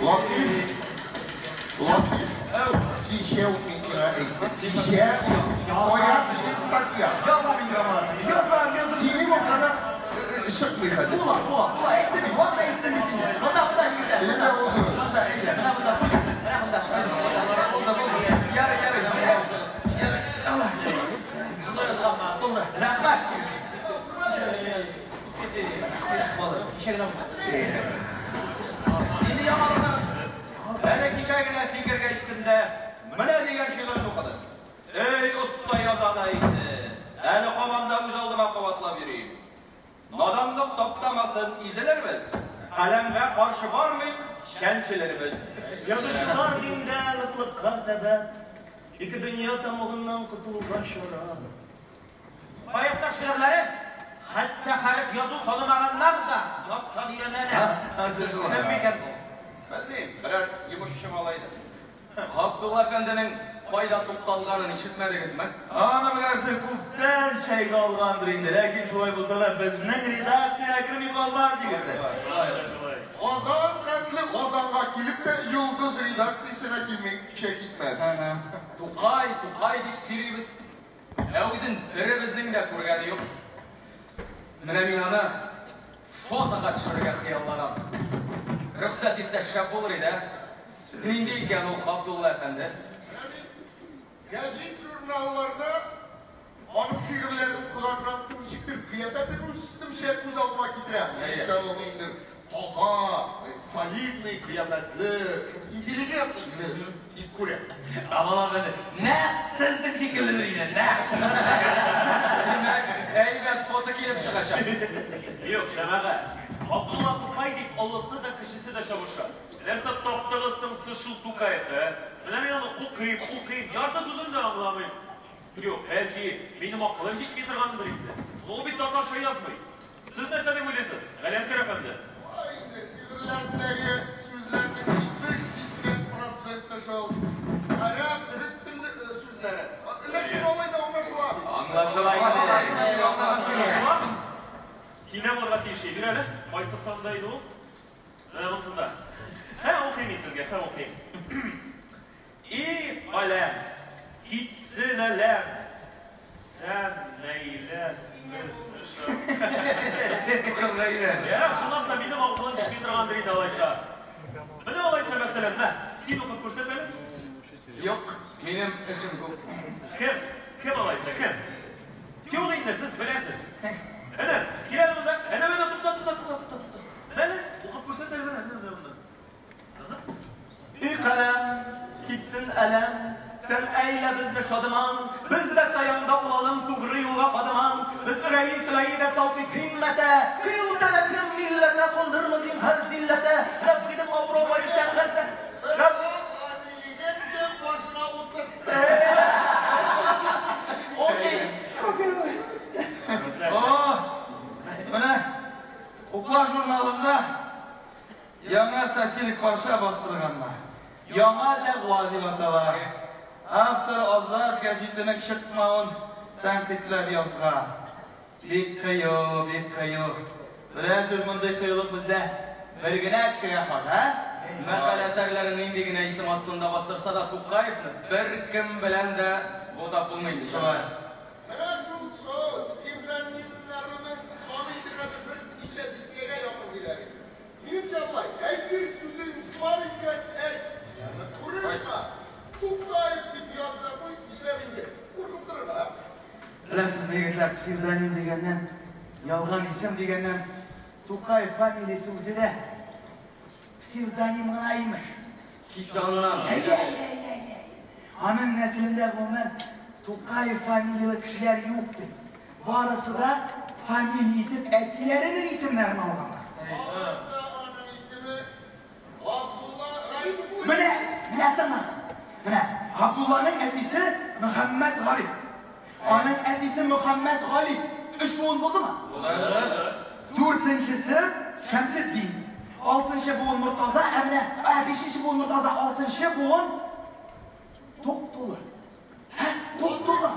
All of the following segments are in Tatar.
Латыйф, Латыйф, кичә үк мин сиңа әйттем. Кичә үк. Кая синең статья? Язам инде, Рамазан әфәнде, язам, язам. Синең ул кадәр чыкмый хәзер. Була, була, була, әйттем мин, вакыт әйттем бит инде. Монда, монда, егетләр. Минем дә узыгыз. Монда, әйдә, менә монда. Менә монда. Булды, булды. Ярый, ярый, ярый. Алла. Монда язган, булды. Рәхмәт. Кичә генә булды. Инде яңалыклар. Әле кичә генә фикергә иштем дә, менә дигән шигырен укыдым. Эй, оста яза да инде. Әле һаман да үз алдыма кабатлап йөрим. Наданлык таптамасын, изелербез. Каләмгә каршы бармыйк, чәнчелербез. Язучылар диндә ныклыкка сәбәп, ике дөнья тәмугыннан котылуга чара. Тукаевның шигырьләрен хәтта хәреф язу танымаганнар да яттан өйрәнәләр. Кем микән бу? Белмим, берәр йомышчы малайдыр. Габдулла әфәнденең кайда тукталганын ишетмәдегезме? Аны беләсең, күптән чәйгә алгандыр инде, ләкин шулай булса да безнең редакциягә керми калмас, егетләр. Казан хәтле Казанга килеп тә Йолдыз редакциясенә килмичә китмәс. Тукай, Тукай дип сөйлибез, ә үзен беребезнең дә күргәне юк. Менә мин аны фотога төшерергә хыялланам. Рөхсәт итсә шәп булыр иде, ә? Нинди икән ул Габдулла әфәнде? Менә мин гәзит-журналларда аның шигырьләрен укыганнан соң ничектер кыяфәтен үземчә күз алдыма китерәм. Минемчә, ул ниндидер таза, солидный кыяфәтле, интеллигентный кеше дип күрәм. Габдулла әфәнде, нәкъ сезнең шикелледер инде, нәкъ сезнең шикелле. Димәк, әйбәт фото килеп чыгачак. Юк, җәмәгать, Габдулла Тукай дип олысы да, кечесе дә чабыша. Нәрсә таптыгыз соң сез шул Тукаевта, ә? Менә мин аны укыйм, укыйм, ярты сүзен дә аңламыйм. Юк, бәлки, минем акылым җитми торгандыр инде. Но ул бит татарча язмый. Сез нәрсә дип уйлыйсыз, Галиәсгар әфәнде? Болай инде, шигырьләрендәге сүзләрнең 70-80 проценты шул гарәп, төрек телле сүзләре. Ләкин алай да аңлашыла бит. Аңлашыла инде. Синнән булырга тиеш, бир әле. Кайсы санда иде ул? Менә монсында. Хә, укыйм мин сезгә, хә, укыйм. И каләм, китсен әләм, сән нәйлә Укырга өйрән. Я, шуннан да минем акылым җитми торгандыр инде алайса. Менә алайса, мәсәлән, мә, син укып күрсәт әле. Юк, минем эшем күп. Кем? Кем алайса, кем? Юк инде, сез беләсез. Әнә, кил әле монда. Әнә, менә, тукта, тукта, тукта, тукта, тукта. Мәле, укып күрсәт әле, менә, менә, менә монда. И каләм, китсен әләм, сән әйлә безне шадыман, без дә саяңда улалым тугры юлга кадыман, без өрәи сөләи дә саутит һиммәтә, кыйл тәләкрем милләтә кундырмы зинһар зилләтә, рәфгыйдем абро-бай сәнгатә. Бер гади егет тә башына утыртты. Окей. О, менә Уклар журналында яңа сатирик парча бастырганнар. Яңа дәгъва дип атала. Автор Азат гәзитенең чыкмавын тәнкыйтьләп язган. Бик кыю, бик кыю. Беләсез, мондый кыюлык бездә бер генә кешегә хас, ә? Мәкалә әсәрләрен нинди генә исем астында бастырса да, Тукаевны беркем белән дә бутап булмый инде. Шулай. Менә шул шул псевдонимнарының саны инде хәзер берничә дистәгә якын диләр инде. Минемчә болай, әйтер сүзең бар икән, әйт. Син аны курыкма. Тукаев дип яз да куй, нишләп инде куркып торырга? Беләсезме, егетләр, псевдоним дигәннән, ялган исем дигәннән, Тукаев фамилиясе үзе дә псевдоним гына имеш. Кит аннан. Әйе, әйе, әйе, әйе. Аның нәселендә гомумән Тукаев фамилияле кешеләр юк дип. Барысы да фамилия итеп әтиләренең исемнәрен алганнар. Алайса аның исеме Габдулла Гариф булыр. Менә, менә тыңлагыз. Менә Габдулланың әтисе Мөхәммәд Гариф. Аның әтисе Мөхәммәд Гали. Өч буын булдымы? Булды. Дүртенчесе Шәмсетдин. Алтынчы буын Мортаза, ә менә, ә, бишенче буын Мортаза, алтынчы буын Туктулы. Һә, Туктулы.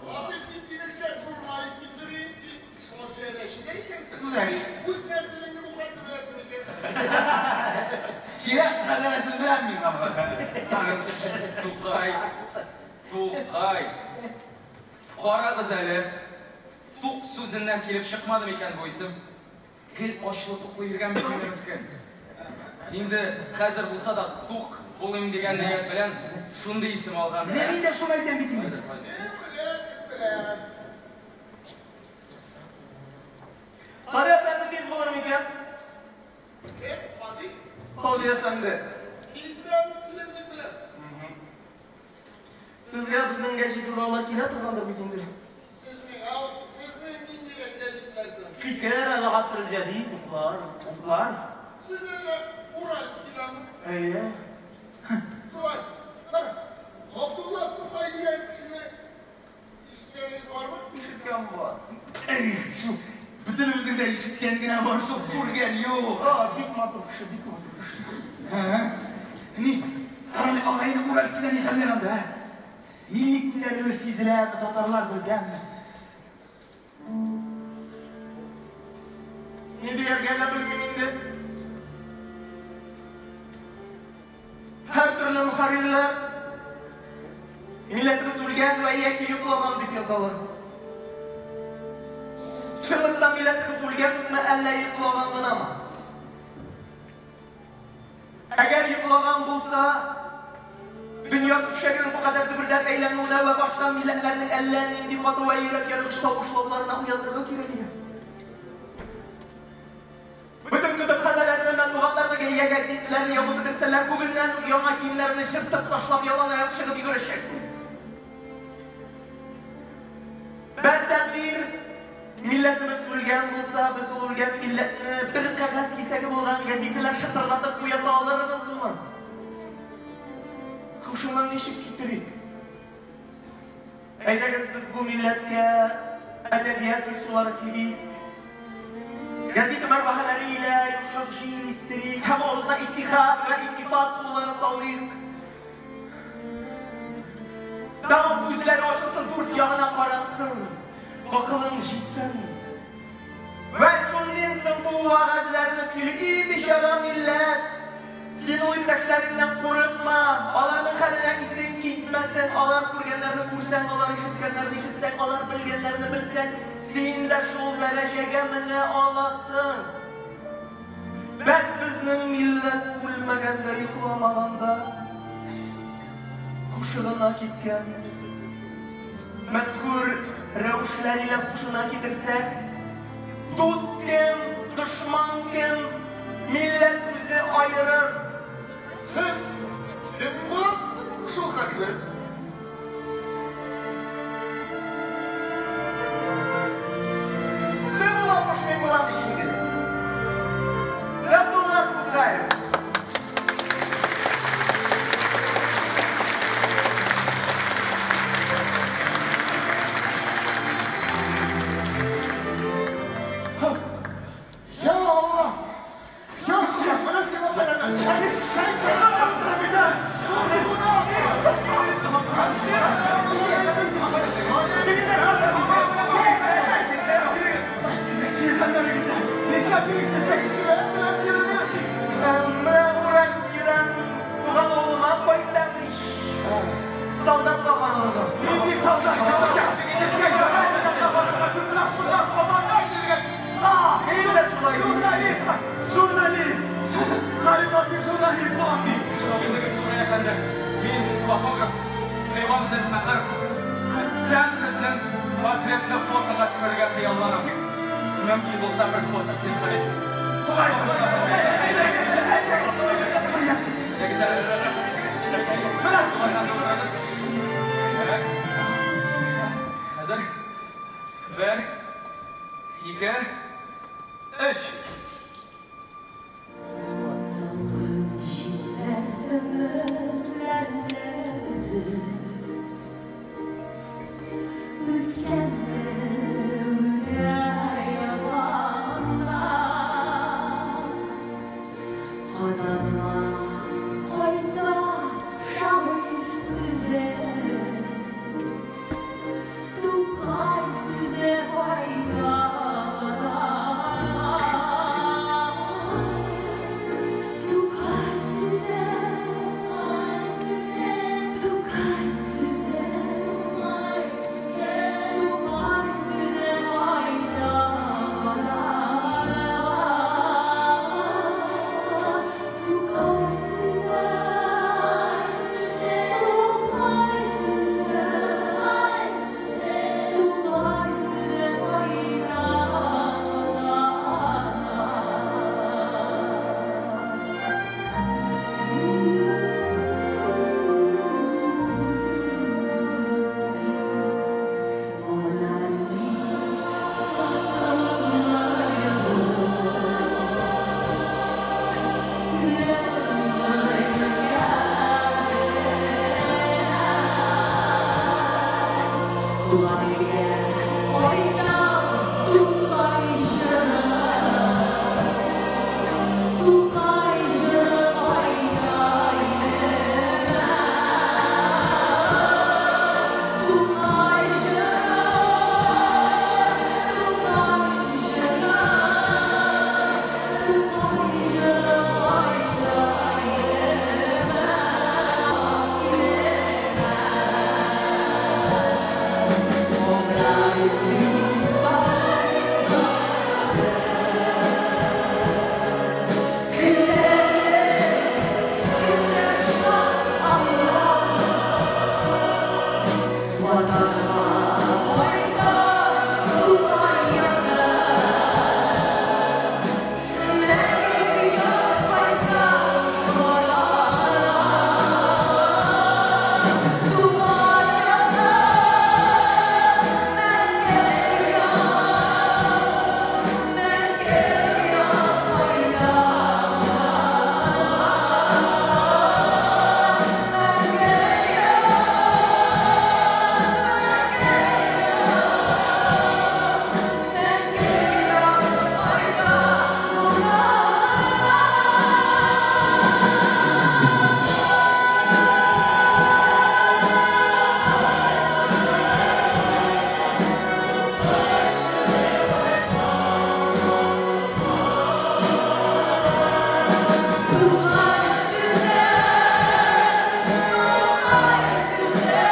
Латыйф, мин сине шәп журналист дип йөрим, син шаҗәрәче дә икәнсең. Үзәк. Син үз нәселеңне бу хәтле беләсең икән. Кирәк кадәресен беләм мин, Габдулла әфәнде. Тагын Тукай, Тукай. Карагыз әле, тук сүзеннән килеп чыкмады микән бу исем? Гел ачлы-туклы йөргән бит инде мескен. Инде хәзер булса да тук булыйм дигән ният белән шундый исем алган. Менә мин дә шуны әйтәм бит инде. Кем белә, кем белә. Кади әфәнде тиз булыр микән? Кем? Кади? Кади әфәнде. Тиздән килер дип беләбез. Сезгә безнең гәҗит журналлар килә торгандыр бит инде. Сезнең ал, сезнең ниндирәк гәҗитләр соң? Фикер, Әл-Гаср Җәдид, Уклар. Уклар. Сез әллә Уральскийданмы? Әйе. Шулай. Бер Габдулла Тукай дигән кешене ишеткәнегез бармы? Ишеткән бар. Эй, шул бөтенебезнең дә ишеткән генә бар, шул күргән юк. А, бик матур кеше, бик матур кеше. Ни, карале, агайны Уральскийда ни хәлләр анда, ә? Милли күтәрелеш сизеләме, татарлар бердәмме? Ни дияргә дә белмим инде. Һәр төрле мөхәррирләр милләтебез үлгән вә яки йоклаган дип язалар. Чынлыкта милләтебез үлгән үкме, әллә йоклаган гынамы? Әгәр йоклаган булса, дөнья көпчәгенең бу кадәр дөбердәп әйләнүенә вә башка милләтләрнең әллә нинди каты вә йөрәк яргыч тавышлауларына уянырга кирәк иде. Бөтен көтепханәләрне, матбугатларны, гел гәзитләрне ябып бетерсәләр, бүгеннән үк яңа киемнәрне чыртып ташлап ялан аяк чыгып йөгерешәчәк. Бер тәкъдир милләтебез үлгән булса, без ул үлгән милләтне бер кәгазь кисәге булган гәзитәләр шытырдатып уята алырбызмы? Хушыңнан ничек китерик? Әйдәгез без бу милләткә әдәбият сулары сибик. Газета мәрвәһәләре илә йомшак җил истерик һәм авызына иттихад вә иттифак сулары салыйк. Тагын күзләре ачылсын, дүрт ягына карансын, акылын җыйсын. Вә шуннан соң бу вәгазьләрне сөйли, и бичара милләт! Син ул иптәшләреңнән курыкма, аларның хәленә исең китмәсен, алар күргәннәрне күрсәң, алар ишеткәннәрне ишетсәң, алар белгәннәрне белсәң, син дә шул дәрәҗәгә менә аласың. Бәс безнең милләт үлмәгәндә, йокламаганда, хушыгына киткән. Мәзкүр рәвешләр илә хушына китерсәк, дуст кем, дошман кем, милләт үзе аерыр. Сез кем буласыз шул хәтле? Син булам, мин булам инде. Габдулла Тукаев. Я Алла! Я Худо, менә сиңа бәләмә. Син Зур гөнаһ! Ислам белән йөрмеш. Менә Уральскийдан туган авылыма кайтам ич. Солдатка каралырга. Нинди солдат? Сезгә солдатка барырга, сез менә шунда Казанга килергә тиеш. Мин дә шулай дим. Журналист, журналист. Гариф Латыйф журналист булам мин. Хуш килдегез, Тукай әфәнде. Мин фотограф Кыйвам Зөлфәкаров. Күптән сезнең портретны фотога төшерергә хыялланам. Мөмкин булса бер фото, зинһар. Тукай. Әйдәгез әле. Утырыгыз. Әзер? Бер, ике, өч. Салкын җилләр өметләрне өзеп, үткәнне үтә язганда. Туган илгә кайта Тукай җыры. Тукай җыры кайта илемә. Тукай җыры, Тукай җыры, Тукай җыры кайта илемә, илемә. Көннәр, көннәр шат анда. Ватаныма кайта Тукай язы. Мәңгелек яз кайта Ватаныма. Тукай язы, мәңгелек яз, мәңгелек яз кайта Мәңгелек яз, мәңгелек яз, мәңгелек яз кайта Тукай сүзе, Тукай сүзе,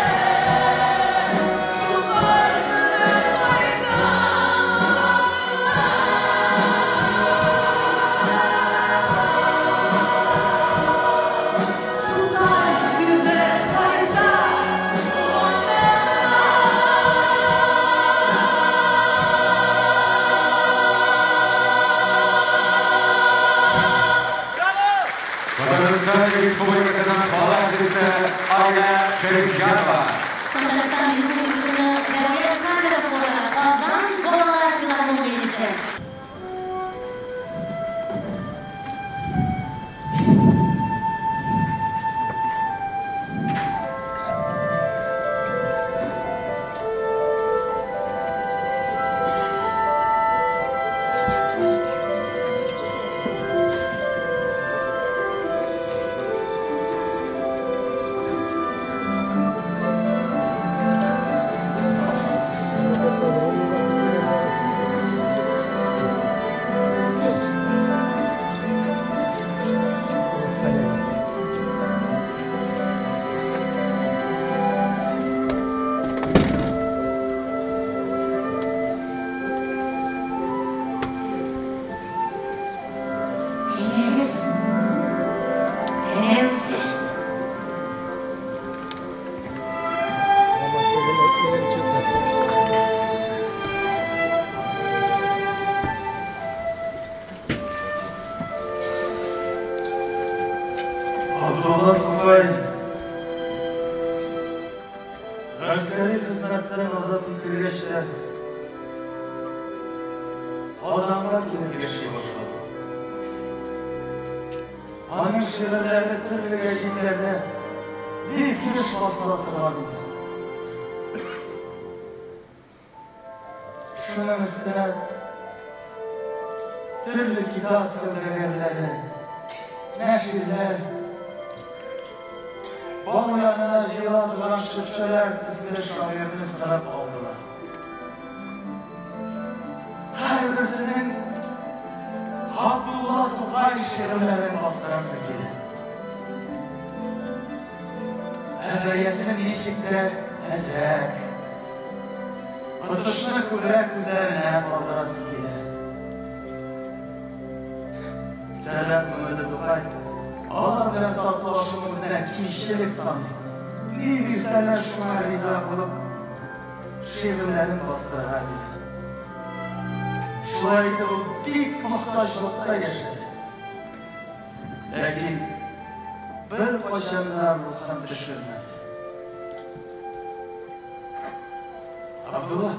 Тукай сүзе кайта. Тукай сүзе кайта. Татарстан Республикасының халык артисты Айна Шәрипҗанова. Татарстан Республикасының Дәүләт камера хоры Казан балалар филармониясе. Әйдәгез, керәбез дә. Абдулла Тукай гаскәри хезмәттән азат ителгәч тә Казанга килеп яши башлады. Аның шигырьләре төрле гәҗитләрдә бик еш басыла торган иде. Шуның өстенә төрле китап сәүдәгәрләре, нәширләр, бал янына җыела торган шөпшәләр төсле шагыйрьне сырып алдылар. Һәрберсенең Габдулла Тукай шигырьләрен бастырасы килә. Ә бәясен ничек тә әзрәк, отышны күбрәк үзләренә калдырасы килә. Сәбәп күңелле Тукай алар белән сатулашуны үзенә кимчелек саный. Ни бирсәләр шуңа риза булып, шигырьләрен бастырырга килә. Шулай итеп ул бик мохтаҗлыкта яшәде. Ләкин беркайчан да рухын төшермәде. Абдулла.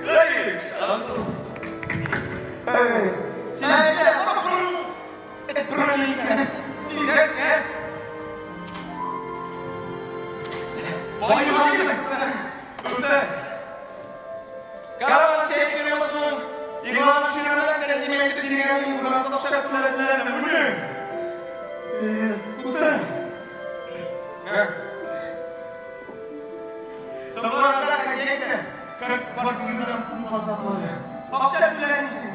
Эй, Мин аны шигырьләр тәрҗемә итеп биргән идем, бераз акча түләделәр. Менә. Тукта. Соңгы арада хозяйка как квартирадан куып азаплады. Акча түләмисең.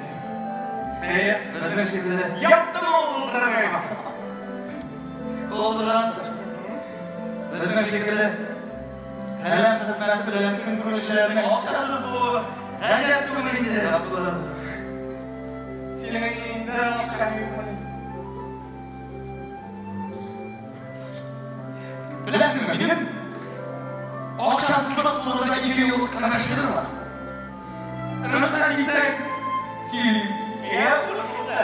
Әйе, безнең шикелле. Яптым авызыңны. Булдыргансың. Безнең шикелле каләм хезмәте белән көн күрүчеләрнең акчасыз булуы гаҗәп түгел инде, Габдулла дус. Синең дә акчаң юкмыни? Беләсеңме, минем акчасызлык турында ике юллык кына шигырь бар. Рөхсәт итсәң, сөйлим. Йә, шунда.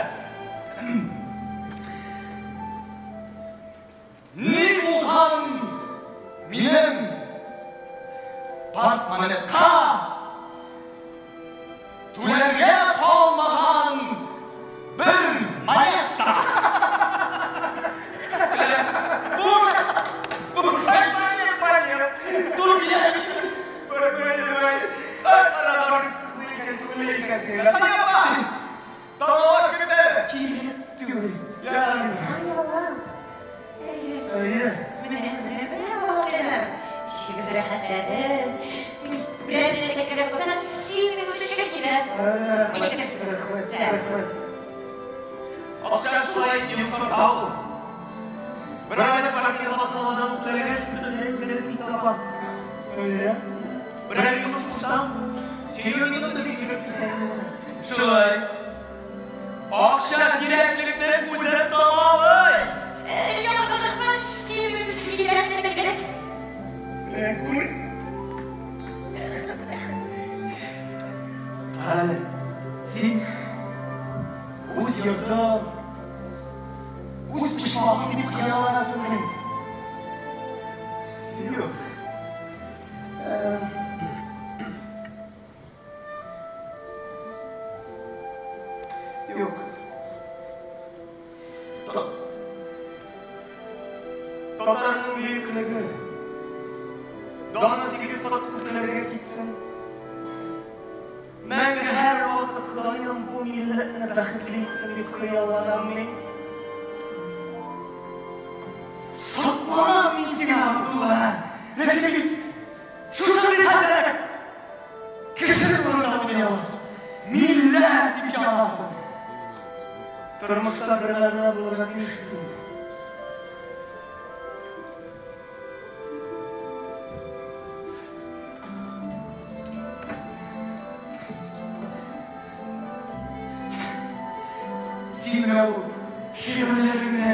Ни булган минем портмонетка түләргә калмаган бер монета. Бу Ай Аллам. Әйе. Менә, менә, менә балакайлар. Ишегез рәхәтләнеп. Берәр нәрсә кирәк булса, син минем төшкә килә. Рәхмәт, рәхмәт. Акча шулай йомшарта ул. Бер айлык квартира вакытлардан ук түләгәч, бөтенләй үзгәреп китте апа. Әйе. Берәр йомыш кушсаң, сию минуты дип йөгереп китә инде менә. Шулай. Акча зирәклекнең үзен тамалый. Якынлашма, син минем төшкә килә нәрсә кирәк. Күр. Карале, син үз йортың, үз почмагың дип хыялланасың бит. Юк. Юк. Татарның бөеклеге даны сигез кат күкләргә китсен. Мәңге һәр вакыт Ходаем бу милләтне бәхетле итсен дип хыялланам мин. Сокланам мин сиңа, Габдулла. Нәрсә шушы хәлдә кеше турында уйлый аласың. Милләт дип янасың. Тормышта бер мәгънә булырга тиеш бит инде. Син менә бу шигырьләреңне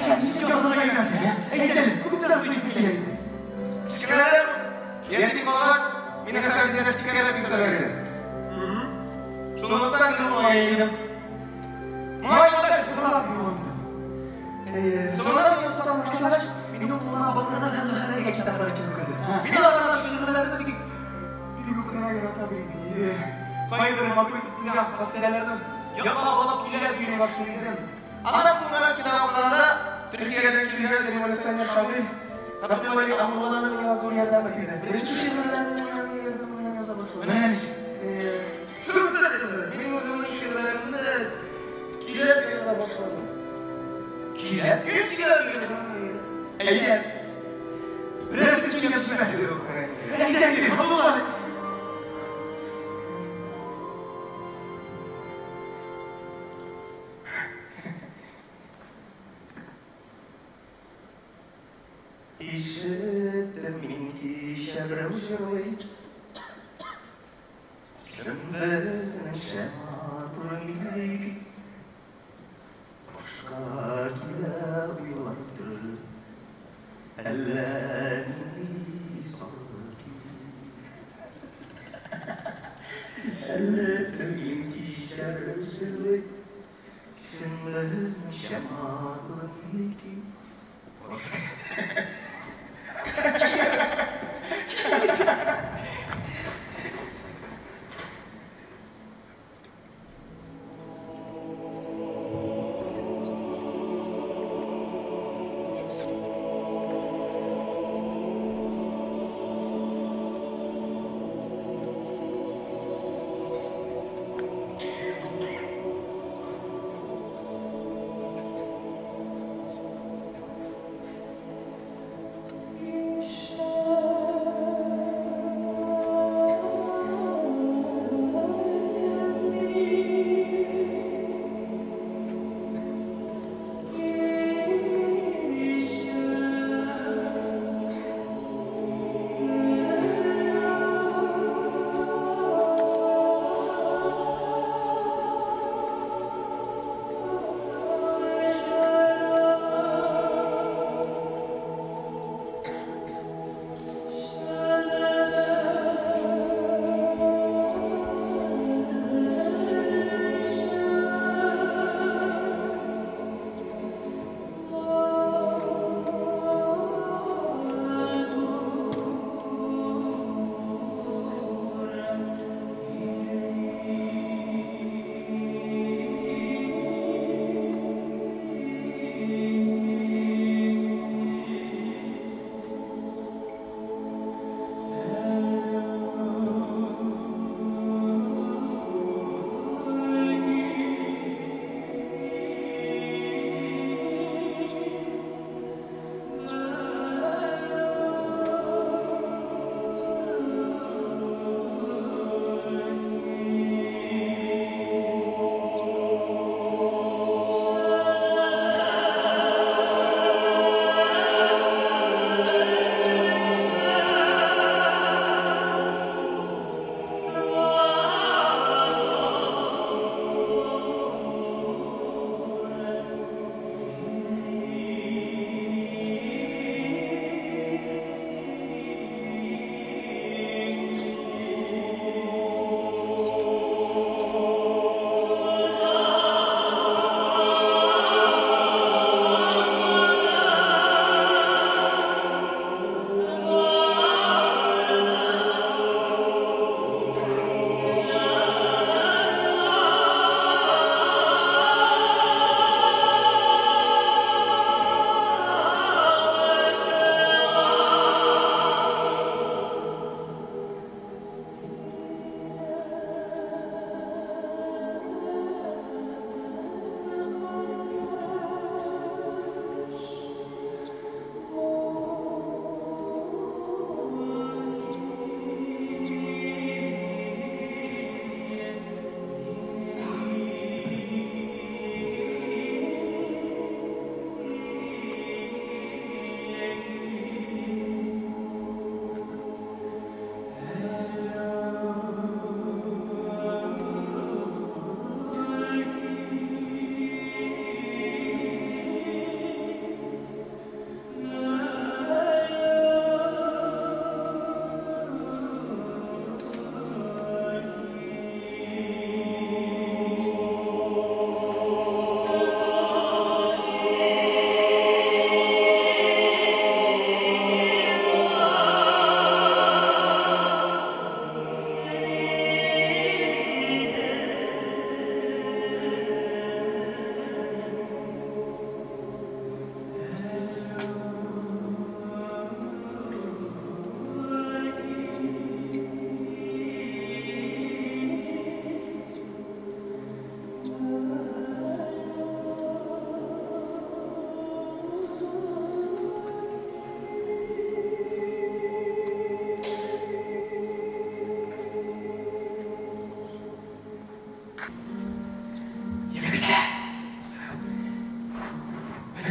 кайчан ничек язарга өйрәндең, ә? Әйт әле, күптән сорыйсым килә иде. Кечкенәдән үк ятим калгач, мине хәрбиядә типкәләп йөртәләр иде. Шунлыктан гел моңая идем. Моңайганда җырлап юындым. Соңыннан мин осталана башлагач, минем кулыма Батырган һәм Мөхәммәдия китаплары килеп керде. Мин аларның шигырьләрен бик бик укырга ярата идем. Кайбер матур итеп төзелгән касыйдәләрне ятлап алып көйләп йөри башлый идем. Аннан соң гына сиңа укыганда Төркиядән килгән революционер шагыйрь Габделвәли Амрулланың миңа зур ярдәме тиде. Беренче шигырьләрне аның ярдәме белән яза башладым. Менә ничек. Шунысы кызык, мин үземнең шигырьләремне дә көйләп яза башладым. Көйләп? Көйләп язам. Әйдә. Берәрсе көйләп җибәр. Юк, Әйдә, әйдә, Габдулла. Ишеттем мин кичә берәү җырлый. Чын безнеңчә матур милли көй. Башка килә уйлар төрле. Әллә нинди саллы көй. Әллә мин кичә берәү җырлый. Чын безнеңчә матур милли көй.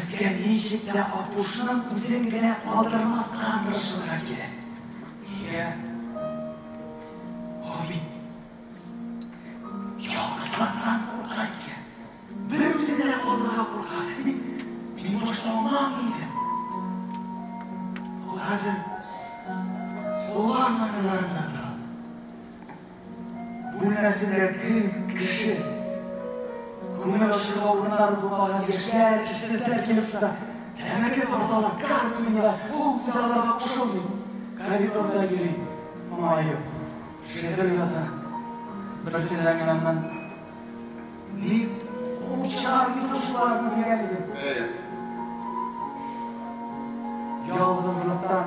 Безгә ничек тә Апушның үзен генә калдырмаска тырышырга кирәк. Нигә? Ул бит ялгызлыктан курка икән. Бер үзе генә калырга курка. Мин башта аңламый идем. Ул хәзер алар номерларында тора. Бүлмәсендә гел кеше. Күңел ачырга урыннары булмаган яшьләр, эшсезләр килеп шунда тәмәке тарталар, карта уйныйлар. Ул үзе аларга кушылмый. Коридорда йөри, моңаеп, шигырь яза. Берсендә мин аннан ник куып чыгармыйсың шуларны дигән идем. Ялгызлыктан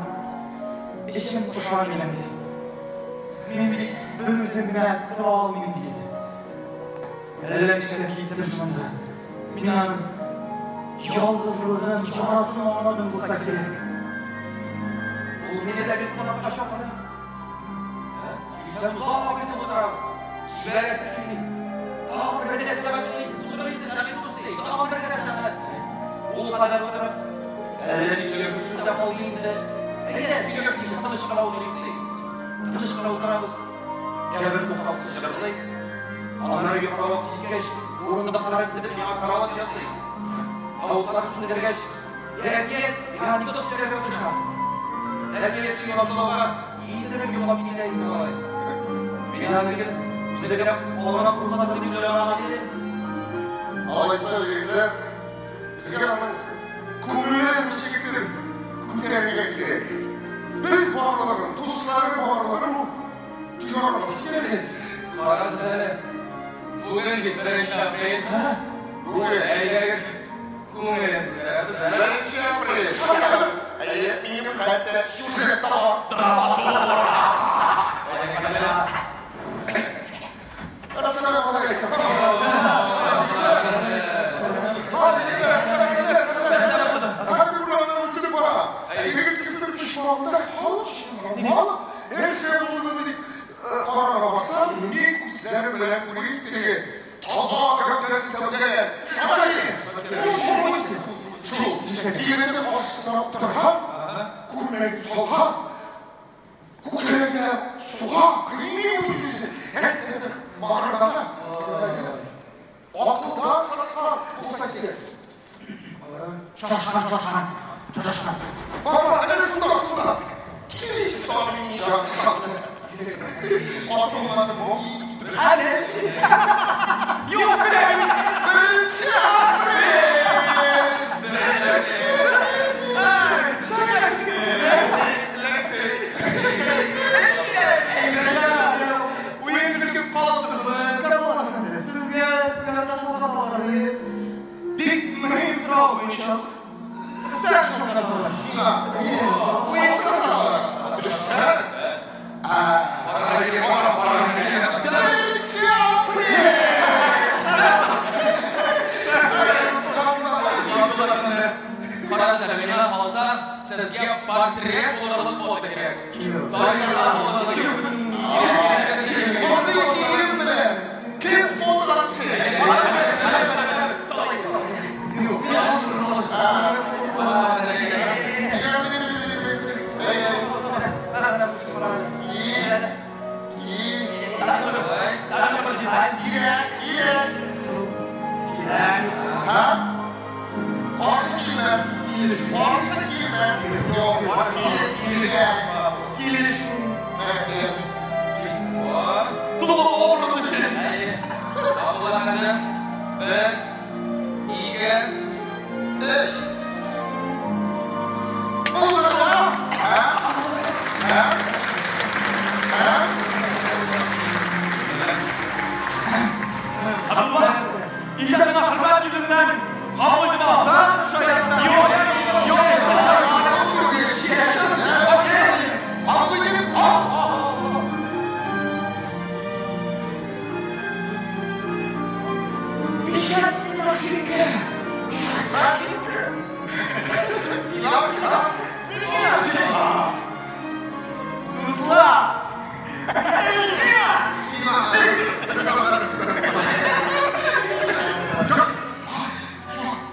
эчем поша минем, ди. Мин бит бер үзем генә тора алмыйм, диде. Әллә нишләп киттем шунда. Мин аның ялгызлыгын, ярасын аңладым булса кирәк. Ул мине дә бит кунакка чакыра. Килсәм озак итеп утырабыз. Җибәрәсе килми. Тагын бер генә сәгать утыр инде, Сәгыйть дус, ди. Тагын бер генә сәгать. Ул кадәр утырып, әллә ни сөйләшү сүз дә калмый инде. Әйдә, сөйләшмичә тыныч кына утырыйк, ди. Тыныч кына утырабыз. Я бер туктаусыз җырлый. Аннары йоклар вакыт җиткәч, урындыкларын тезеп миңа карават ясый. Ә утларын сүндергәч, әкият, я анекдот сөйләргә куша. Әкият сөйли башлауга изереп йоклап китә инде малай. Мин аны гел үзе генә калырга куркадыр дип уйламаган идем. Алайса, егетләр, безгә аның күңелен ничектер күтәрергә кирәк. Без барлыгын, дуслары барлыгын ул тоярга, сизәргә тиеш. Карагыз әле. Бүген бит 1 апрель. Бүген. Әйдәгез, күңелен күтәрәбез, ә? 1 апрель. Чыгыгыз. Әйе, минем хәтта сюжет та бар. Әссәламү алейкум. Хәзер урамнан үтеп бара. Егет көфер почмагында халык җыелган, халык. Нәрсә булды дип карарга барсам, ни күзләрем белән күрим, теге таза гәүдәле сәүдәгәр. Шакир! Ул шул, шул. Егетнең каршысына утырган, күлмәген салган, күкрәгенә суга, кыйный үз-үзе, нәрсәдер мыгырдана. Акылдан шашкан булса кирәк. Шашкан, шашкан, шашкан. Баба, әнә шунда, шунда. Кисамин шакты. Катылмадым. Әле. Юк, 1 апрель! Уен көлке калып торсын. Камал әфәнде, сезгә шалтыраталар. Бик мөһим сорау буенча. Өстән шалтыраталар. Уен тоталар. Өстән? 1 апрель! Карагыз әле, миңа калса, сезгә портрет булырлык фото кирәк. Тарихта булырлык. Мондый кием белән кем фотодан төшә? Юк. Кирәк, кирәк. Һа? Каршы килмә. Каршы килмә. Юк, кирәк, кирәк. Килеш. Рәхмәт. Тулы образ өчен. Абдулла әфәндем, бер, ике, өч. Булды, һа? Һа? Һа? Абдулла, иҗатыңа хөрмәт йөзеннән кабул итеп алам. Юк, юк. Кабул итеп ал. Печатный машинка. Машинка. Сиңа, сиңа. Дуслар! Сиңа. Бас, бас.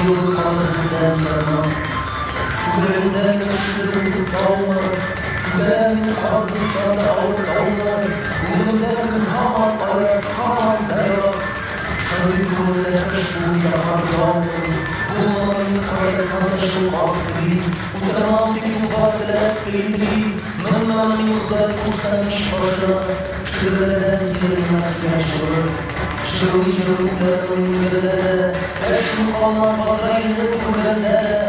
Юлы кабереңдән ярамас. Күкрәгеңдән төшердем саулар, Күтәрә мине каберстанда авыр таулар. Күңелемдә көн һаман аяз, һаман даяз. Шагыйрь күңелендә кыш буе кар яумый. Булмам мин кайда сагынышым картый. Утырмам тик юлга теләк тели-тели. Моннан мин Ходай кушса мич башына. Шигырьләрдән килер миңа кирәк җылы. Җырлый-җырлый үләрмен үлгәндә дә, Ә шул каннар Газраилнең күргәндә дә.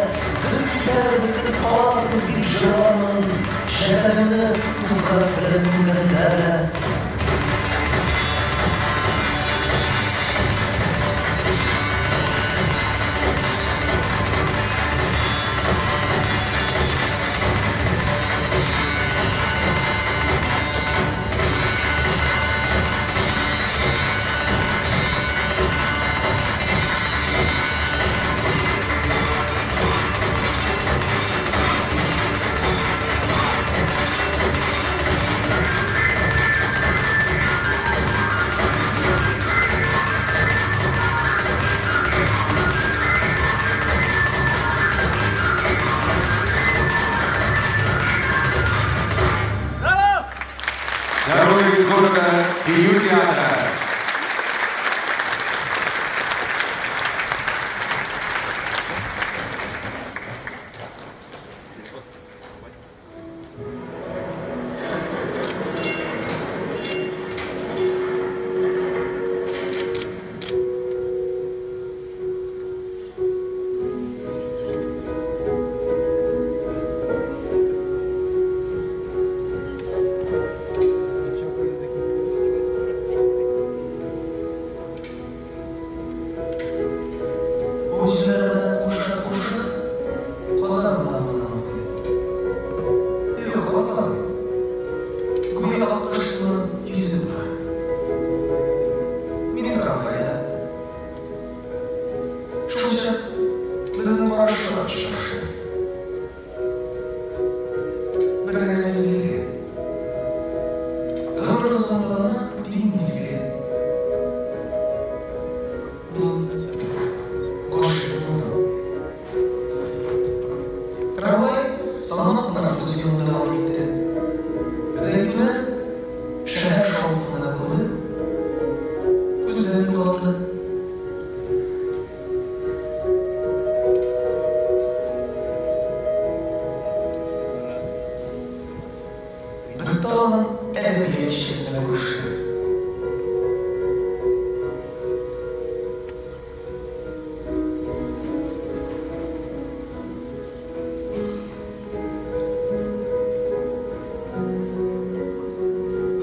Без китәрбез, сез каласыз дип җырлармын. Җәсәдемне туфрак белән күмгәндә дә. Дорога из города Бию театра. Ул җилләр белән куша-куша Казан урамыннан үтте. Юк, атламый. Гүя аккош сыман йөзеп бара. Минем трамвайда. Шулчак безнең карашлар очрашты. Бер генә мизгелгә. Гомер озынлыгына тиң мизгел. Мин гашыйк булдым. Трамвай салмак кына үз юлын дәвам итте. Зәйтүнә шәһәр шаукымына күмелеп, күздән югалды. Без тагын әдәбият кичәсендә күрештек.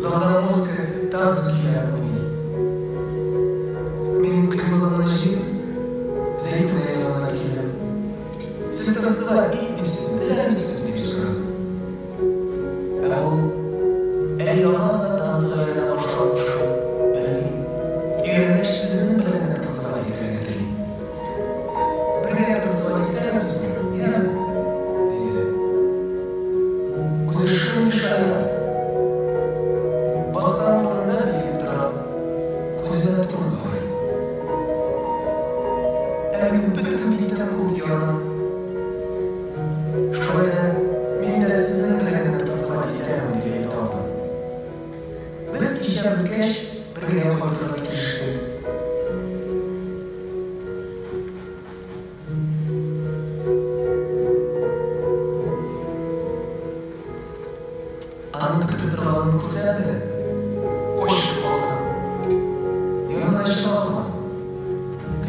Залда музыка танц көйләре уйный. Мин кыюлыгымны җыеп, Зәйтүнә янына килдем. Сез танцевать итмисезме, теләмисезме дип сорадым. Ә ул әле яңа гына танцка өйрәнә башлады шул, белмим. Өйрәнгәч, сезнең белән генә танцевать итәргә телим. Бергә танцевать итәрбезме, яме? Диде. Үзе шундый шаян. Баскан урынында биеп тора, күземә туры карый. Ә мин бөтен битем ут яна. Шулай да мин дә сезнең белән генә танцевать итәрмен дип әйтә алдым. Без кичә беткәч, бергә кайтырга килештек. Аның көтеп торганын күрсәм дә, качып калдым. Янына чыга алмадым.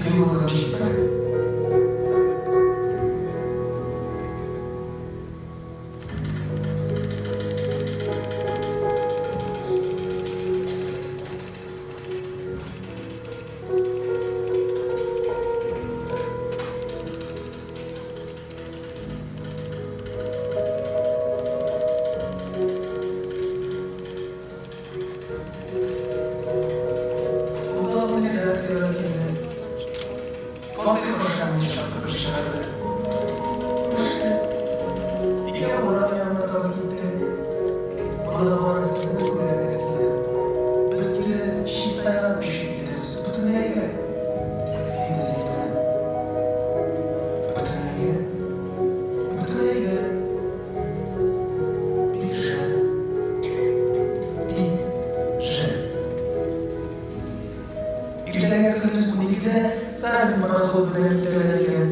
Кыюлыгым җитмәде. Ул тагын редакциягә килде. Фатих аша мине чакыртып чыгарды. Күреште. Икәү урам янына таба киттек. Монда бары сезне күрергә генә килдем. Без кире Чистайга күчеп китәбез, бөтенләйгә, диде Зәйтүнә. Иртәгә көндез 12-дә Сталин пароходы белән китәләр икән.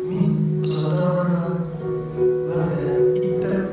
Мин озата барырга вәгъдә иттем.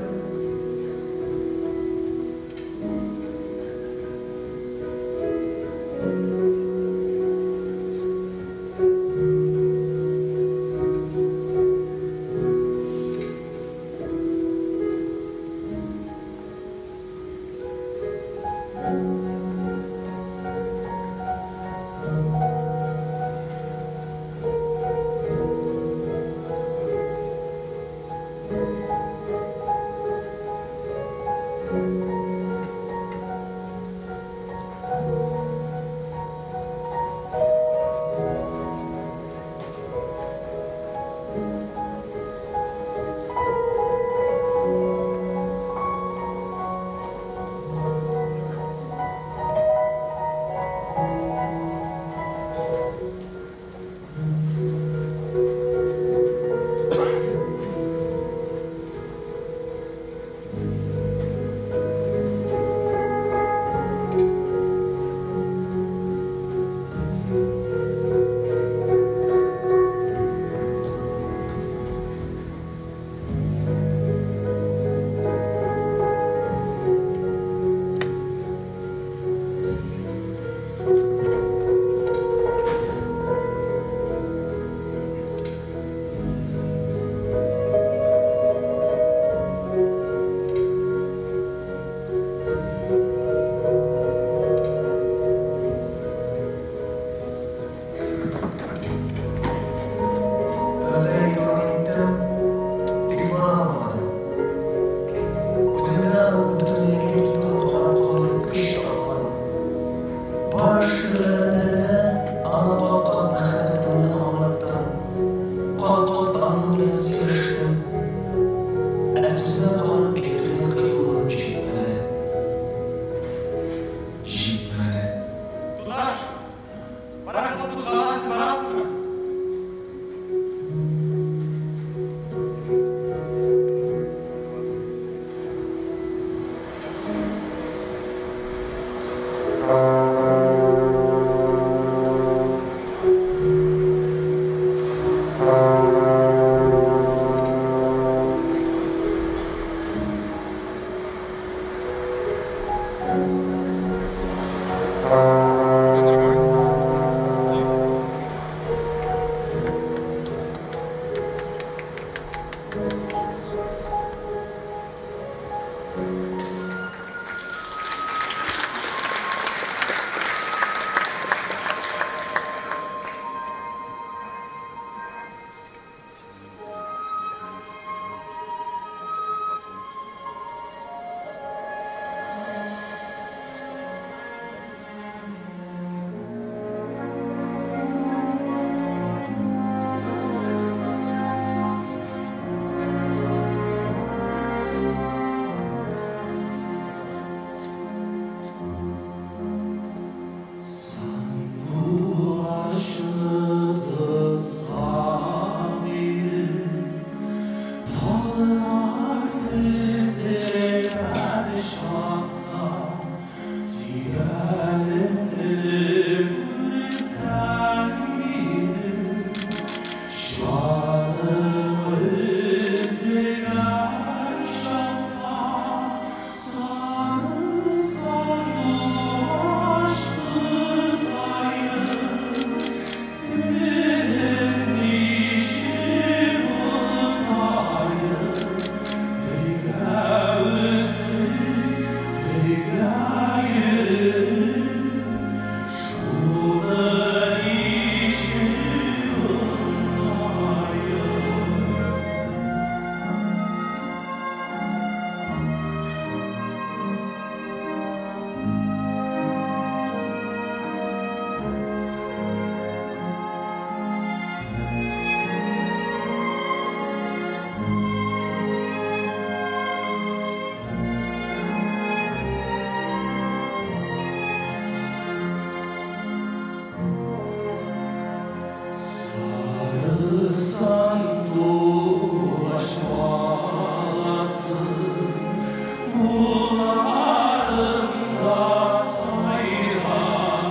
Вәгъдә итүен иттем, тик бара алмадым. Үземдә аның бөтенләйгә китүен карап калыр көч тапмадым. Бар шигырьләремдә дә аңа кат-кат мәхәббәтемне аңлаттым. Кат-кат аның белән сөйләштем. Ә күзенә карап әйтергә кыюлыгым җитмәде. Җитмәде. Туташ, пароход кузгала, сез барасызмы? Kullarımda sayranan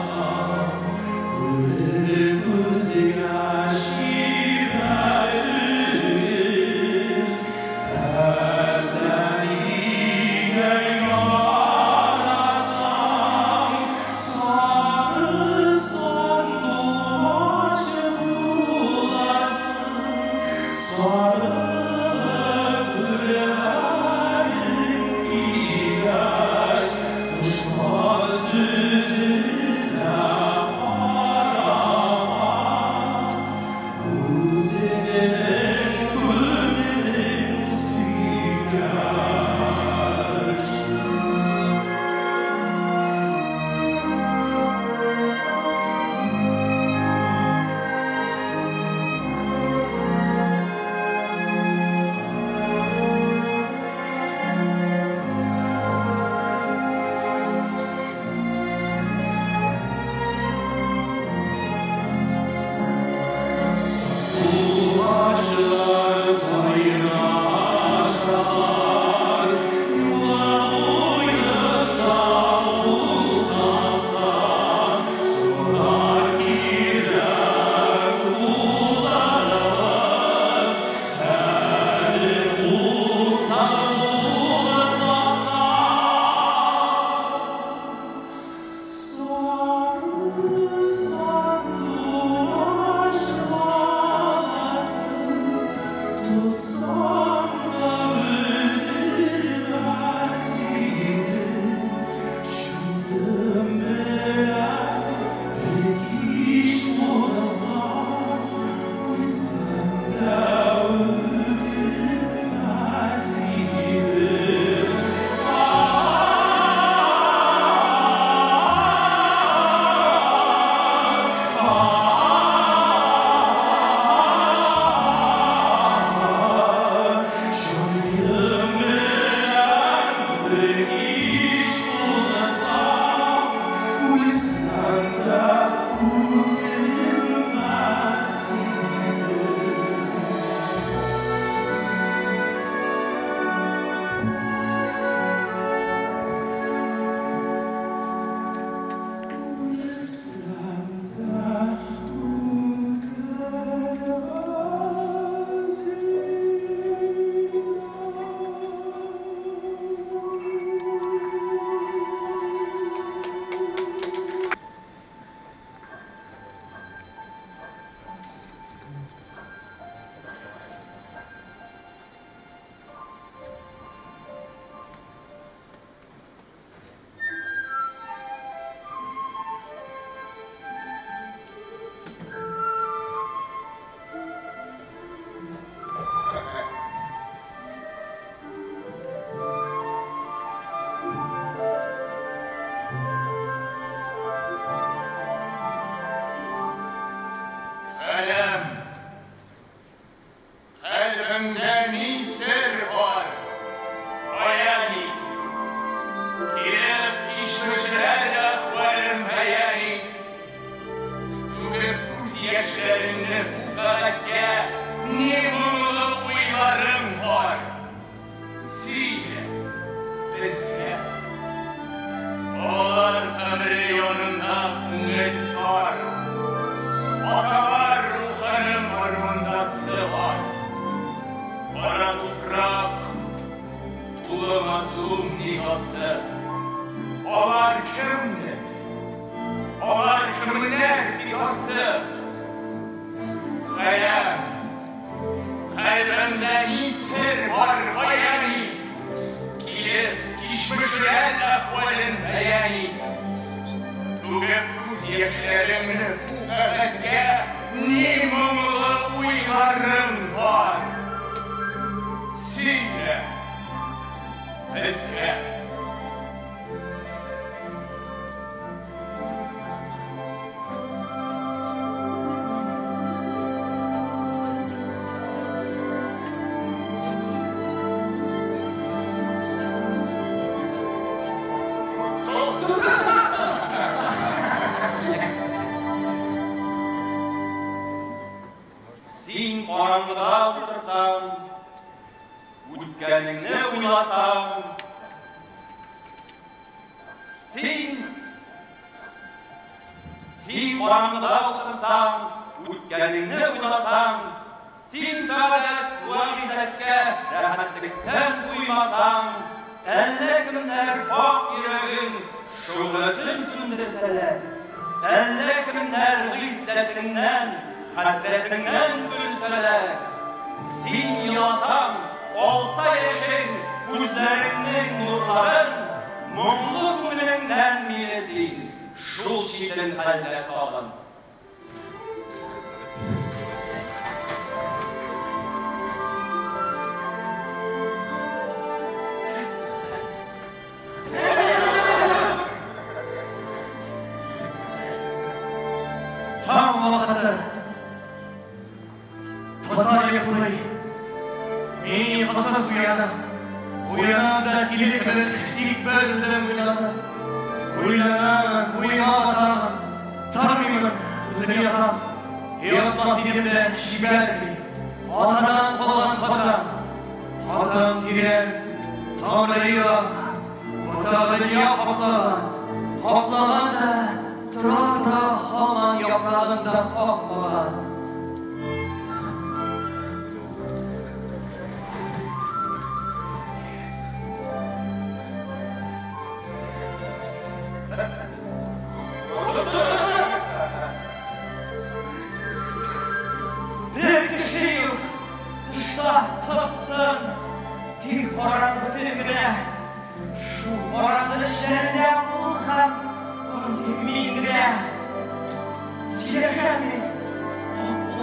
Сөйләшәм мин.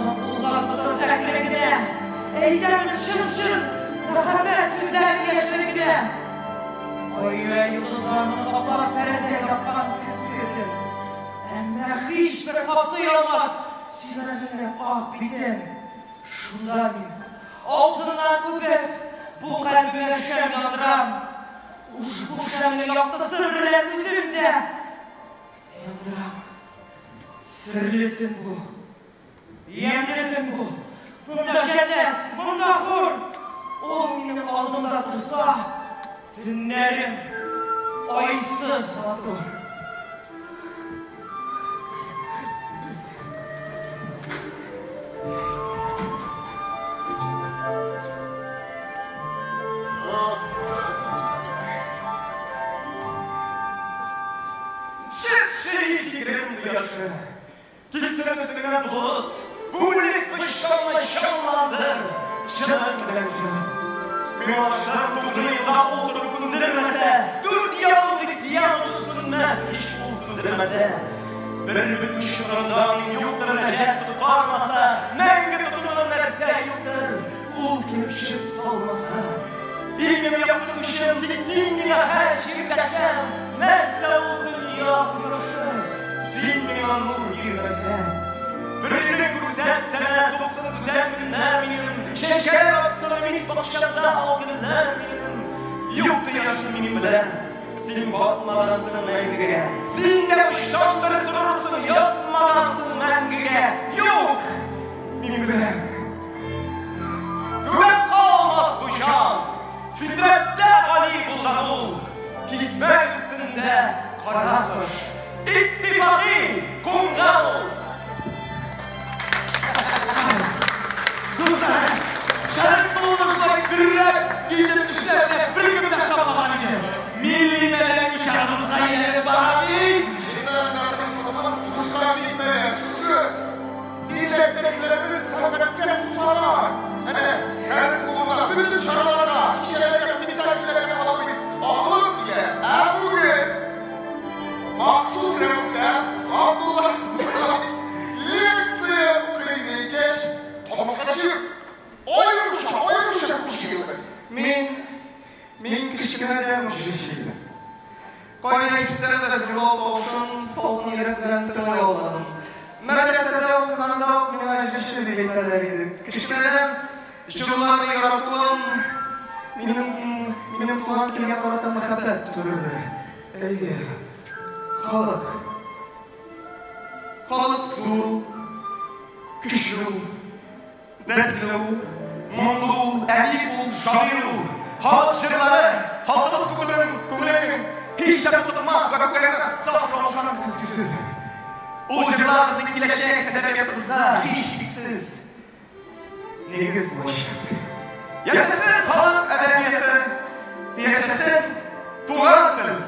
Ак кулга тотып әкрен генә. Әйтәмен чын-чын мәхәббәт сүзләрен яшерен генә. Ай вә йолдызларны каплап пәрдә япкан көзге төн. Әмма һичбер каплый алмас сөйгәнемнең ак битен. Шунда мин алтыннан үбеп, бу кальбемә шәм яндырам. Ушбу шәмнең яктысы белән үзем дә яндырам. Серле төн бу, ямьле төн бу. Монда җәннәт, монда хур. Ул минем алдымда торса, төннәрем айсыз матур. Чеп-чи фикерем кояшы. Китсен өстеңнән болыт, бүлек тычканны чалландыр, җаның белән җылыт. Миңа алыштан тугры юлга ул торып күндермәсә, дүрт ягың гыйсьян уты сүнмәс, һич ул сүндермәсә. Бер бөтен чорында мин юктыр нәҗат коткармаса, мәңге тотыныр нәрсә юктыр, ул килеп чүп салмаса. И минем якты көчем, тик син миңа һәр җирдәшәм, нәрсә ул дөнья кояшы, син миңа нур бирмәсәң. Бер йөзең күрсәтсәнә, туксын гүзәл көннәр минем, чәчкәләр атсын өмид бакчамда ал гөлләр минем. Юк кояшым минем белән, син батмагансың мәңгегә, син дә очтан бер торырсың, ятмагансың мәңгегә. Юк, минем белән. Түбән калмас бу җан, фитрәттә гали булган ул, кисмәк өстендә кара кош, иттифакый кунган ул. Дуслар, Шәрык болыны шулай гөрләп килеп эшләренә беркем дә ышанмаган иде. Милли мәдәни учагыбызга әйләнеп бара бит. Чыннан да тырышлыгыбыз бушка китмәгән. Шушы милләттәшләребез сәнгатькә сусаган. Әнә, Шәрык болынында бөтен чараларга, кичәләргә, спектакльләргә халык бит агылып килә. Ә бүген махсус рәвештә Габдулла Тукай лекция укый дигәч, тамашачы аеруча, аеруча күп җыелды. Мин, мин кечкенәдән үк җырчы идем. Кайда ишетсәм дә җырлау тавышын салкын йөрәк белән тыңлый алмадым. Мәдрәсәдә укыганда ук миңа җырчы дип әйтәләр иде. Кечкенәдән җырларны яратуым минем, минем туган телгә карата мәхәббәт тудырды. Әйе, халык. Халык зур ул, көчле ул, дәртле ул, моңлы ул, әдип ул, шагыйрь ул. Халык җырлары, халкыбыз күңелен, күңелен һич тә тутырмас вә күгәрмәс саф раушан көзгеседер. Ул җырлар безнең киләчәк әдәбиятыбызда һичшиксез нигез булачак. Яшәсен халык әдәбияты, яшәсен туган тел!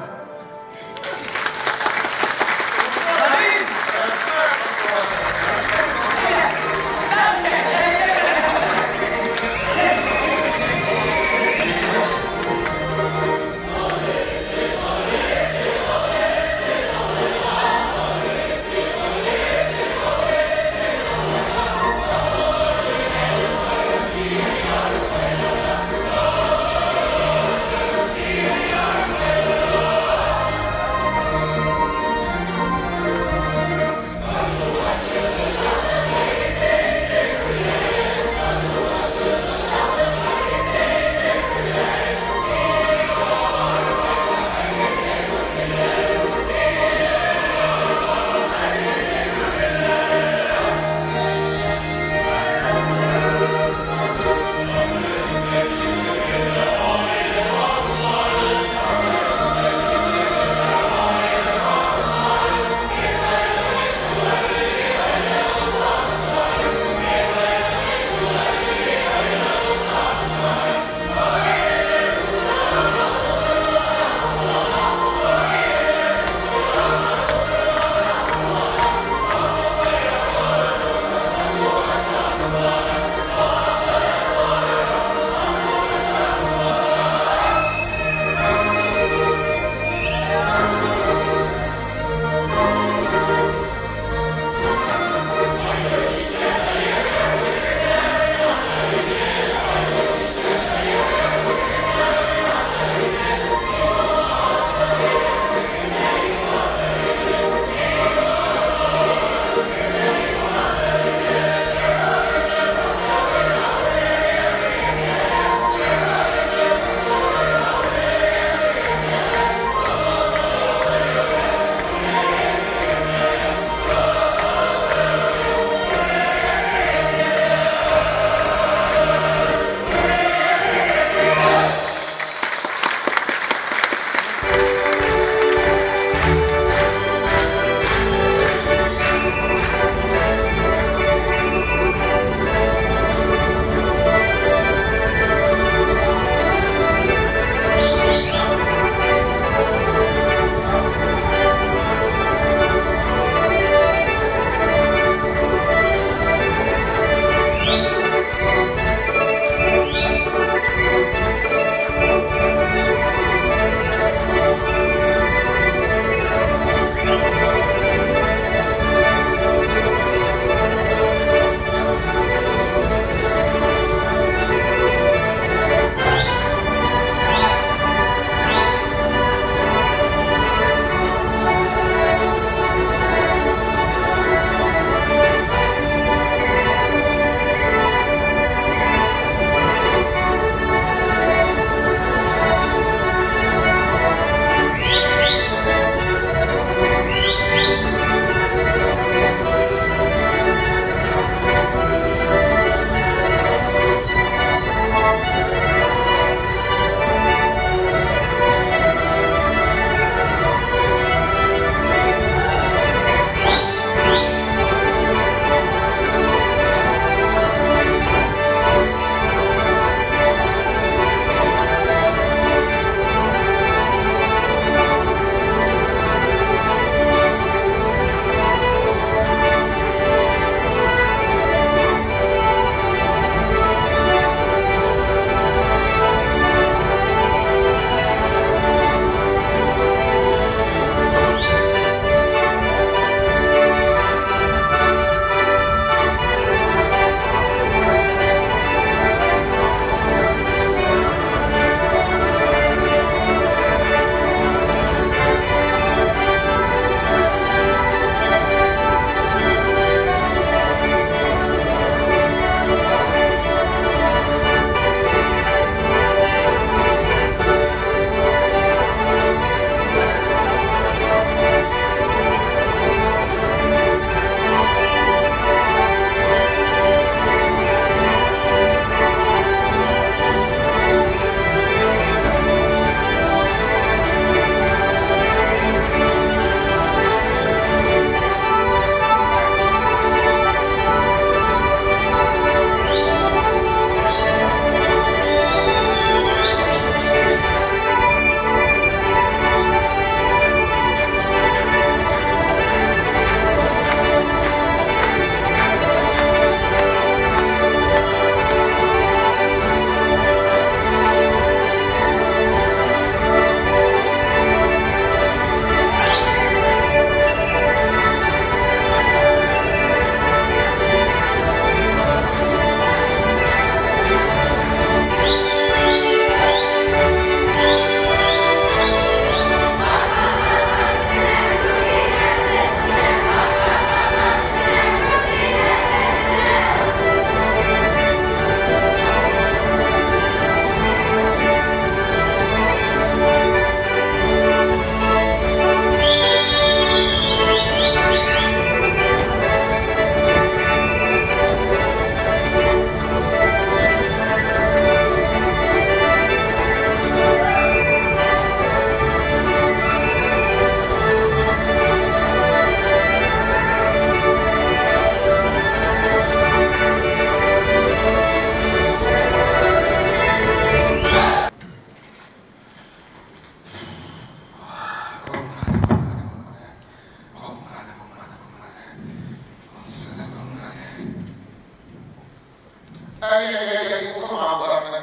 Әй-әй-әй, укыма боларны.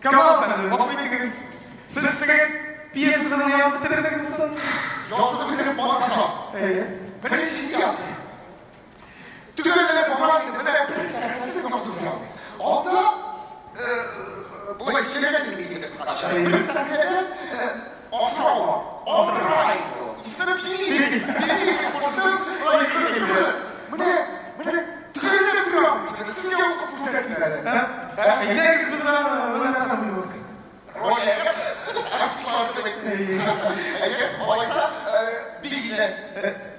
Камал әфәнде, гафу итегез. Сез теге пьесаны язып бетердегезме соң? Язып бетереп маташам. Әйе. Беренче театр. Төгәлләп бара инде, менә бер сәхнәсен язып бетерә алмыйм. Алда болай сөйләгән идем бит инде кыскача. Бер сәхнәдә асрау бар. Асрау инде ул. Исеме Пили. Пили курсыз, кызы. Менә, менә төгәлләп бетерә алмыйм. Сезгә укып күрсәтим әле. Әйдәгез без аны рольләргә бүлеп укыйк. Рольләргә? Артистлар кебек. Әйе, алайса, билгеле.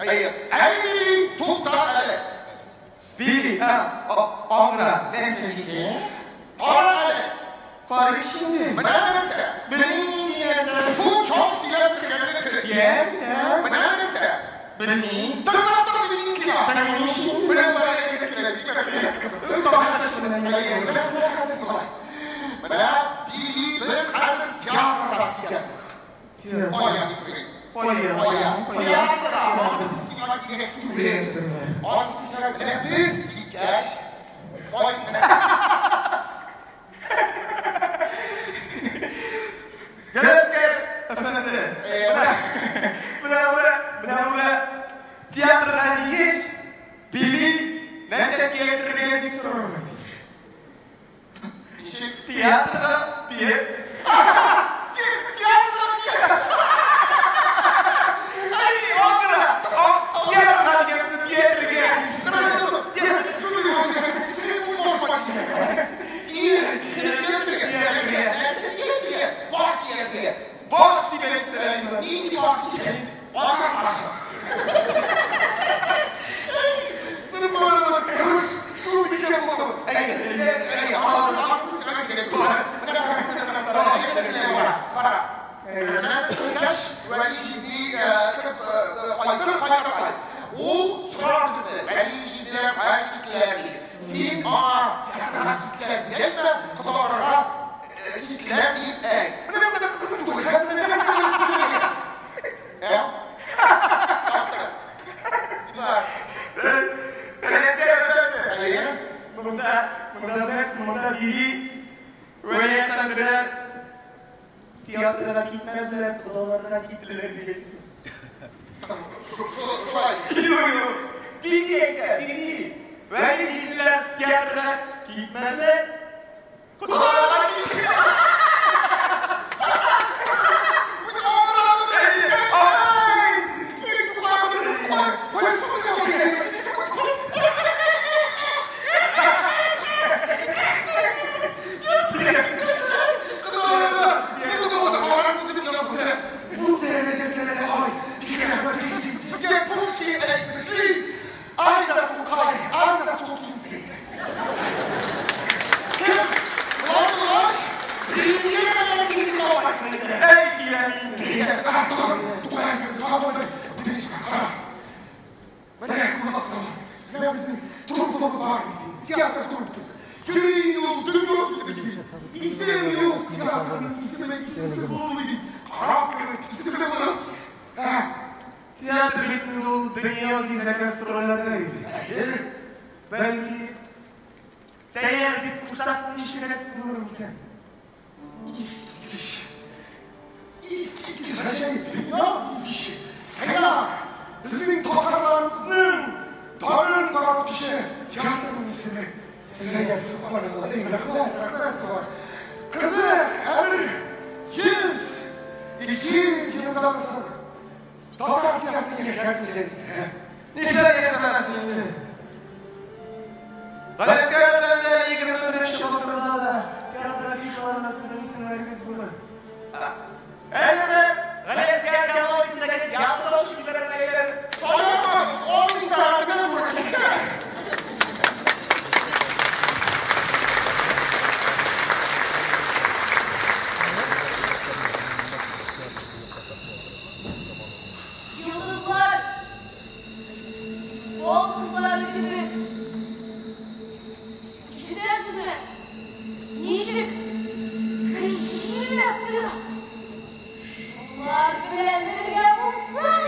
Әйе. Әй, тукта әле. Биби, һа, аңла, нәрсә дисең? Кара әле. Карыйк инде. Менә нәрсә. Белмим нинди нәрсә. Бу чал сөйләп кергәннеке. Йә, бетә. Менә нәрсә. Белмим. Тыңлап тор инде мин сиңа. Тыңлыйм инде. Менә болай әйбәт кенә, бик мәксәт кызым. Тамашачы белән. Әйе, менә бу хәзер болай. Менә Биби, без хәзер театрга китәбез. Кая дип сорыйм. Кая? Кая? Театрга. Анысы сиңа кирәк түгел. Анысы сиңа менә без киткәч, кай менә. Галәскәр әфәнде. Менә, менә, менә, менә театрга дигәч, Биби нәрсә театрга дип сорарга тиеш. Ничек? Театрга диеп. Театрга диеп. Әй, аңла. Театрга дигәнсез, театрга. Баш дип әйтсәң. Нинди баш дисең? Ата башы. Син моны рус шул дисәң булдымы? Әй, әй, анысы, анысы сиңа кирәк түгел. Менә бара, бара. Менә без киткәч, Вәли җизни кайтыр, кайтыр, кайт. Ул сорар безне, Вәли җизниләр кая киттеләр дип. Син аңа театрга киттеләр дип әйтмә, котларга киттеләр дип әйт. Менә менә кызым түгел, хәзер менә нәрсә белеп бетерергә. Ә? Таптың. Бар. Галәскәр әфәнде. Әйе. Монда, монда без, монда Биби, Вәли әфәнделәр театрга китмәделәр, кодаларга киттеләр дигәнсең. Шулай. Юк, юк. Биби әйтә, Биби. Вәли җизниләр театрга китмәде, кодаларга киттеләр. Әй, киләм Менә уйлап табабыз. Менә безнең труппабыз бар бит инде. Театр труппасы. Йөри инде ул дөнья гизеп йөри. Исем юк, театрның исеме исемсез булмый бит. Карап кебек исеме булыр. Театр бит инде ул дөнья гизә гастрольләрдә йөри. Бәлки Сәйяр дип кушсак ничегрәк булыр микән? Искиткеч. Искиткеч гаҗәеп дөнья гизгече. Сәйяр. Безнең татарларыбызның данын таратучы театрның исеме Сәйяр, субханалла. Эй, рәхмәт, рәхмәт, туган. Кызык, әмер 100, 200 елдан соң татар театры яшәр микән? Нишләп яшәмәсен инде? Галәскәр әфәнде, 21 гасырда да театр афишаларында сезнең исемнәрегез булыр. Әле дә Галәскәр Камал исемендәге театрда ачып җибәргәннәр. Шаярмагыз, андый сәгатенә туры килсә. Йолдызлар, бал кызлары кебек. Ишетәсезме? Ничек гөжләп тора. Шулар белән бергә булсаң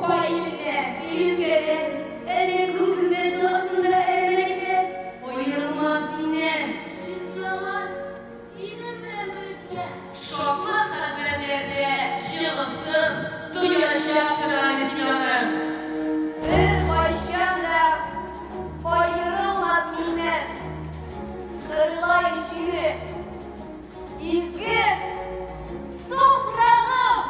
Тукай иленә, Бөек Әнә күк гөмбәзе астында әрәмәлекләр. Аерылмам синнән. Дөньялар синең белән бергә. Шатлык хәсрәтләрдә җылысын тоячаксың әле син аның. Беркайчан да аерылмас миннән. Кырлай җире, изге туфрагым!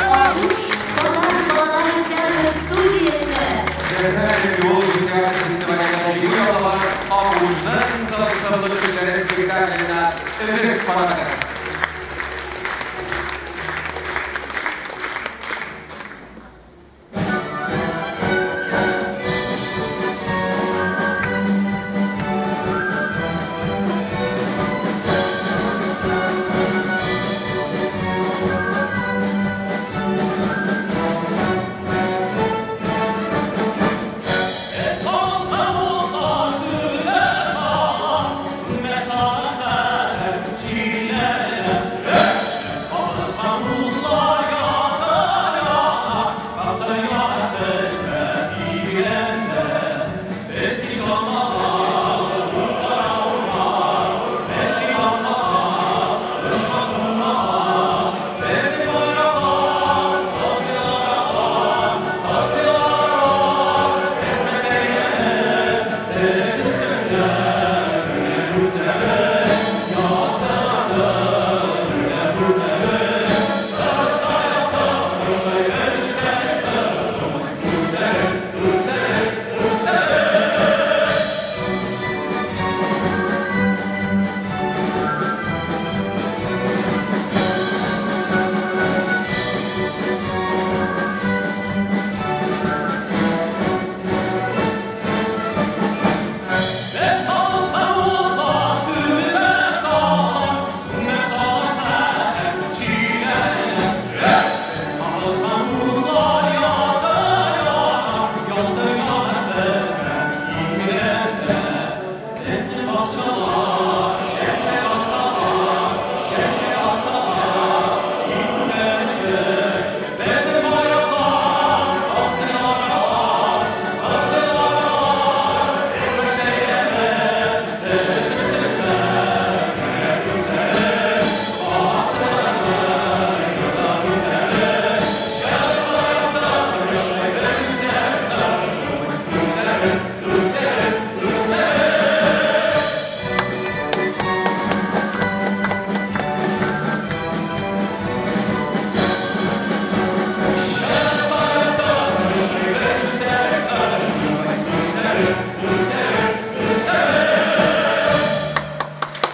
Агуш татар балалар театры студиясе. Юл театр фестивалендә җиңү яулаган Агушның тылсымлы төшләре спектакленә өзек карагыз.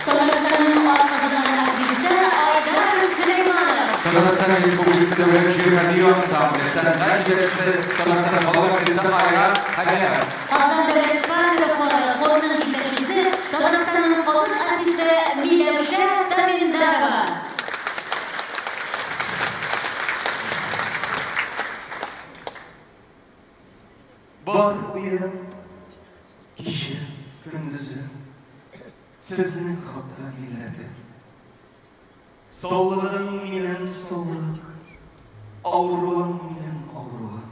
Татарстанның атказанган артисты Айдар Сөләйманов. Татарстан Республикасы Дәүләт җыр ансамбле сәнгать җитәкчесе Татарстан халык артисты Айрат Хәйдәров. Казан дәүләт камера хоры хорының җитәкчесе Татарстанның халык артисты Миләүшә Таминдарова. Бар уем, кичә, көндезем, сезнең хакта, милләтем. Саулыгың минем саулык, авыруың минем авыруым.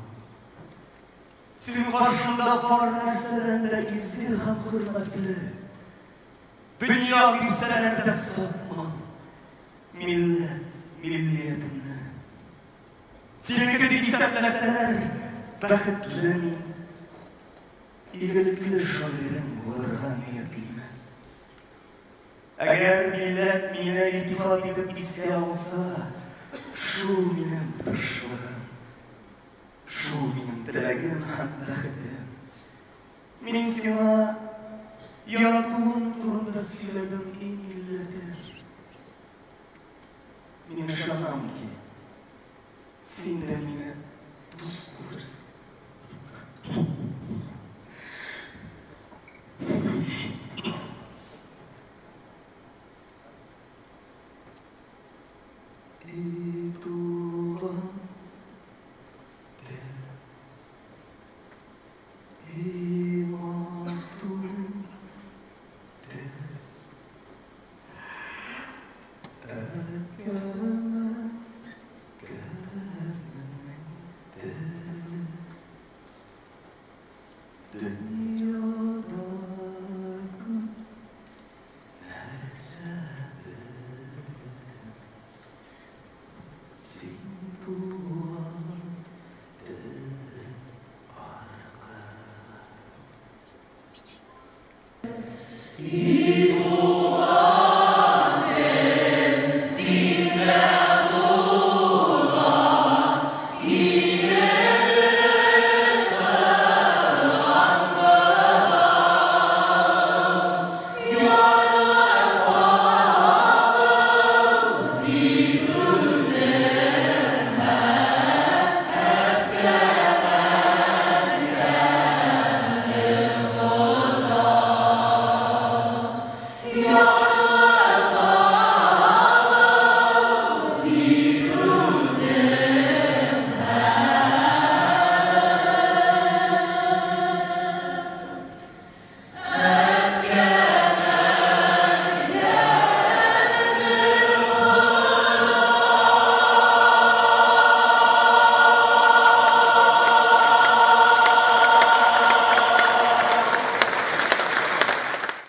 Син каршымда бар нәрсәдән дә изге һәм хөрмәтле. Дөнья бирсәләр дә сатмам милләт, миллиятемне. Синеке дип исәпләсәләр, бәхетле мин. Игелекле шагыйрем булырга ниятлимен. Әгәр милләт мине илтифат итеп искә алса, шул минем тырышлыгым, шул минем теләгем һәм бәхетем. Мин сиңа яратуым турында сөйләдем, эй милләтем. Мин ышанам ки, син дә мине дус күрерсең.